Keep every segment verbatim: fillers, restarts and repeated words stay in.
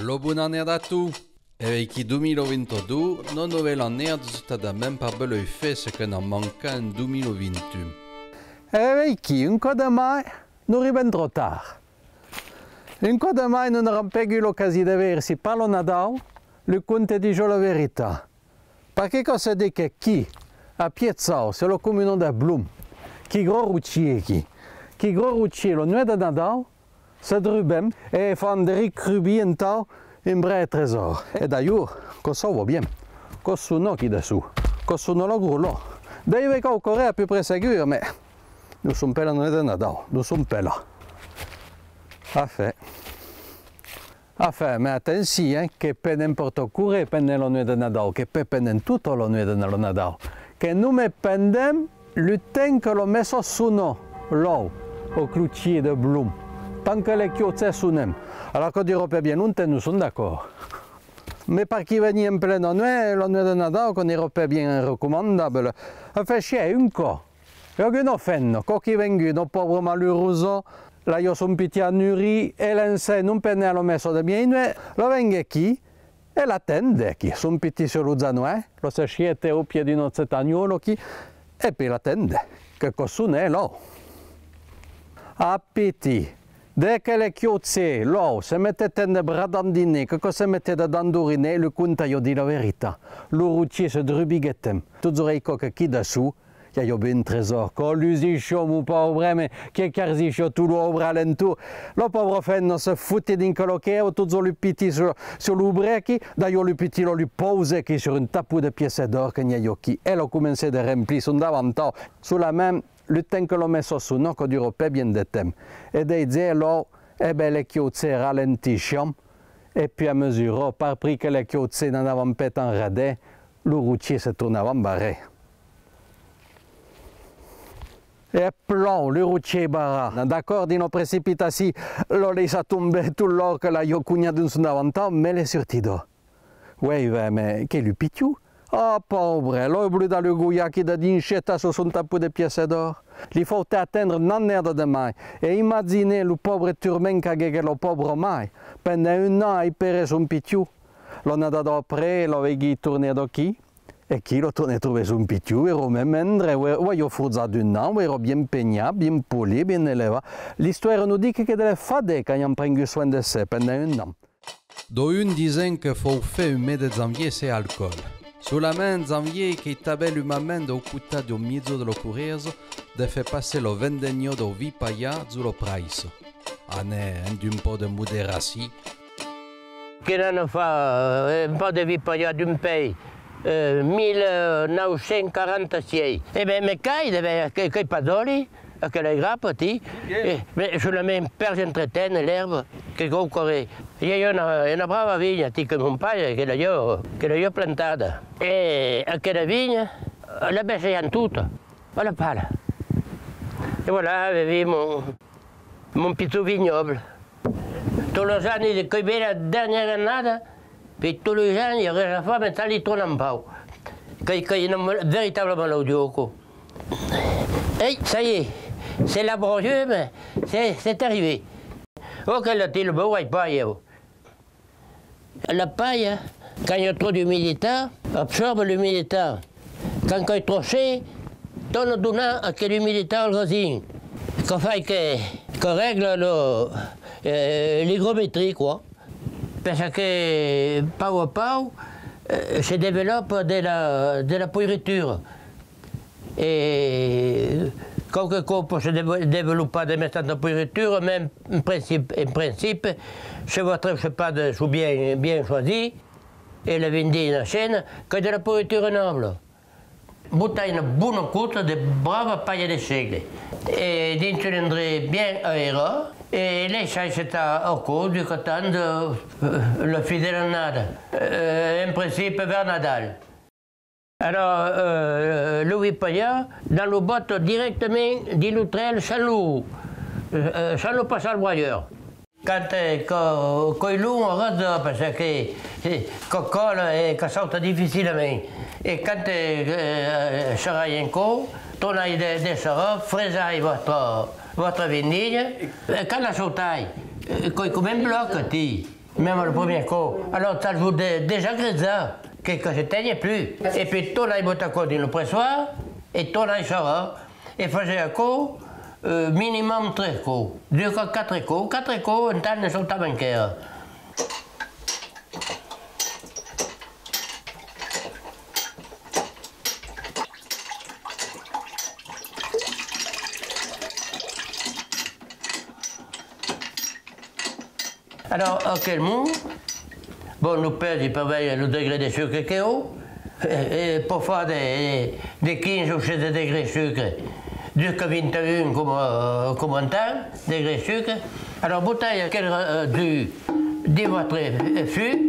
Lo bon annada a tots! E veiquí dos mila vint-e-dos, una novèla annada justadament per belèu fèr ce que n'an mancat en dos mila vint-e-un. E veiquí, un còp de mai, nos ribem tròp tard. Un còp de mai, nos n'aram pergut l'ocasion de veire si per lo Nadau lo conte disiá la veritat. Perqué quò se ditz que quí, a Pièchau, sus la comuna de Blum, quí gròs rochier quí, quí gròs rochier, la nuèch de Nadau, se drubem e fan de recrubir entau un brave tresòr. E d'alhors, quò sona bien, quò sona quí dessús, quò sona la grolà. Deve quauquarren a pus près segur, mès nos som per la nuèch de Nadau, nos som per là. Enfin. Enfin, mès atencion, eh, que per n'empòrta quora, pendent la nuèch de Nadau, que per pendent tota la nuèch de Na-, lo Nadau, que nonmàs pendent lo temps que la messa sona, l'òu, au clochier de Blum, tant que le clòcha sonan. Alara quò dura per bien longtemps, nos som d'acòrd. Mès per quí venir en plena nuèch, la nuèch de Nadau, quò n'èra per bien recomandable. Enfin, sièi, un còp, e aguí una femna, quò quí venguda, una paura malurosa, l'aiá son pitit a nurir, e l'ensenon per anar a la messa de mièinuèch, la venguèt quí, e l'atendèt quí, son pitit sus lo genolh, la se sièt au pied d'una chetanhòla quí, e puei l'atendèt, que quò sonèt l'òu. Ah pitit, dès que le clòcha, l'òu, se metèt de bradar dins, que quò se metèt de dandoriner, lo conte aiá dit la veritat. Lo rochier se drubiguèt, totjorn aicí que quí dessús, i aiá ben un tresòr, quò lusissiá, mon paure òme, que carsissiá tot l'òu a l'entorn. La paura femna se fotèt dins la caiva, totjorn lo pitit sus, sus lo brèc, d'alhors lo pitit lo, lo pausèt quí sus un tapon de pièças d'òr que n'i aiá quí, e la comencèt de remplir son davantau. Solament, lo temps que la messa sona, quò dura per bien de temps. E dètz-e l'òu, e ben le clòcha ralentissiá, e puei a mesura, per prix que le clòcha n'anavan per tan redèr, lo rochier se tornavan barrar. E plòu, lo rochier barrat. D'acòrd, dins la precipitacion, la laissa tombar tot l'òu que l'aiá conhat dins son davantau, mès le surtidor. Uèi, uèi, mès qu'es lo pichon? Ah, paure, l'òu bludat lo goiat quí de dinsetas sus son tapon de pièças d'òr. Li fautèt atendre una annada de mai, e imaginatz lo paure turment qu'aguèt la paura mair, pendent un an a esperar son pichon. L'annada d'après, la veiguèt tornar quí, e quí la tornèt trobar son pichon, èra mens mendre, o, o aiá forjat d'un an, o èra bien penhat, bien polit, bien elevat. L'istòria nos ditz que de le fadets qu'aián prengut soenh de se pendent un an. Dau un disen que fau far un mes de janvier sens alcoòl. Solament janvier qu'es tanben lo moment dau costat dau miègjorn de la Corresa de far passar la vendenha dau vin palhat jos la praissa. Anem, amb un pauc de moderacion. Que n'an fach, eh, un pauc de vin palhat dempuei, eh, mila nòu cents quaranta-sièis. E ben, me cai, e ben, que, qu'es pas jòli. Aquela grapa, ti. Eh, ben, solament per s'entreténer l'èrba, que quauquarren. I a una, una brava vinha, ti, que mon paire, que l'aiá, que l'aiá plantada. E aquela vinha, la bessèjan tota, a la pala. E voilà, avèvi mon, mon pichon vignòble. Tots los ans, que ve la dernièra annada, Puei tots los ans, i a res a far, mès tant li tornar un pauc. Que, que es una mal-, veritable malautiá, quò. Ei, ça y est, c'est la broyeuse, mais c'est, c'est arrivé. Oh, que la tira, ben, uèi, pas ieu. La palha, quand i a tròp d'umiditat, absòrbe l'umiditat. Quand qu'es tròp sec, torna donar aquela umiditat al rasim. Que fai que, que règla lo, eh, l'hygrométrie, quoi. Pensa que, pauc a pauc, eh, se develòpa de la, de la poiritura. E quauque còp pòt se deve-, developar de mès tanta poiritura, mès en principe, en principe, se vòs trèisser pas de, sus bien, bien choisit, e la vendina sena, qu'es de la poiritura nòbla. Botar una bona cota de brava palha de segle, e dins un endrech bien aerat, e laissar setar aquò jusc'a temps de, eh, la fin de l'annada, eh, en principe vers Nadal. Ara, eh, lo vin palhat, dab lo bòta dirèctament dins lo trèl, sens lo, eh, sens lo passar al broyeur. Quand, eh, quò, quò es long, arròtza, parce que, eh, quò còla e quò sauta dificilament. E quand, eh, eh, serratz un còp, tornatz de, de serrar, fresatz vòstra, vòstra vendilha, e quand la sautatz, eh, quò es coma un blòc, ti, mèma lo primièr còp. Alòrs, cal vos de, desagretzar, que, que se tenha plus. E puèi tornatz botar aquò dins lo pressoir e tornatz serrar. E fasètz aquò, eh, minimum tres còps, dusca quatre còps, quatre còps, entant ne sautam enquèra. Alòrs, aquel mond, bon, lo pèsi per veire lo degré de sucre que o, e, e pòt far de, de quinze o setze degrés sucre, dusca vint-e-un coma, coma entant, degrés sucre. Alòrs, botatz aquel, eh, jus dins vòstre, eh, fus,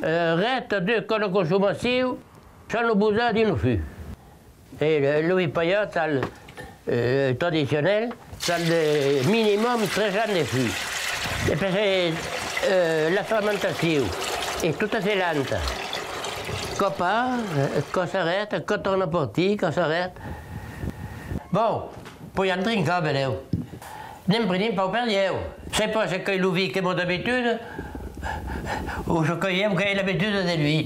eh, rèsta dusca la consomacion, sens lo bosar dins lo fus. E lo, lo vin palhat, cal, eh, tradicional, cal de minimum tres ans de fus. E perque, eh, la fermentacion es tot a fait lenta. Quò part, eh, quò s'arrèsta, quò torna partir, quò s'arrèsta. Bon, pòt en trincar, benlèu. Ne'n prenem pas per ieu. Sai pas se qu'es lo vin que m'a d'abituda o se qu'es ieu qu'ai l'abituda de lo vin.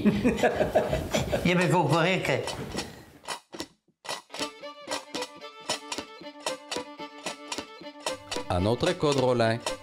Ieu me concorre que Un autre còp, Roland.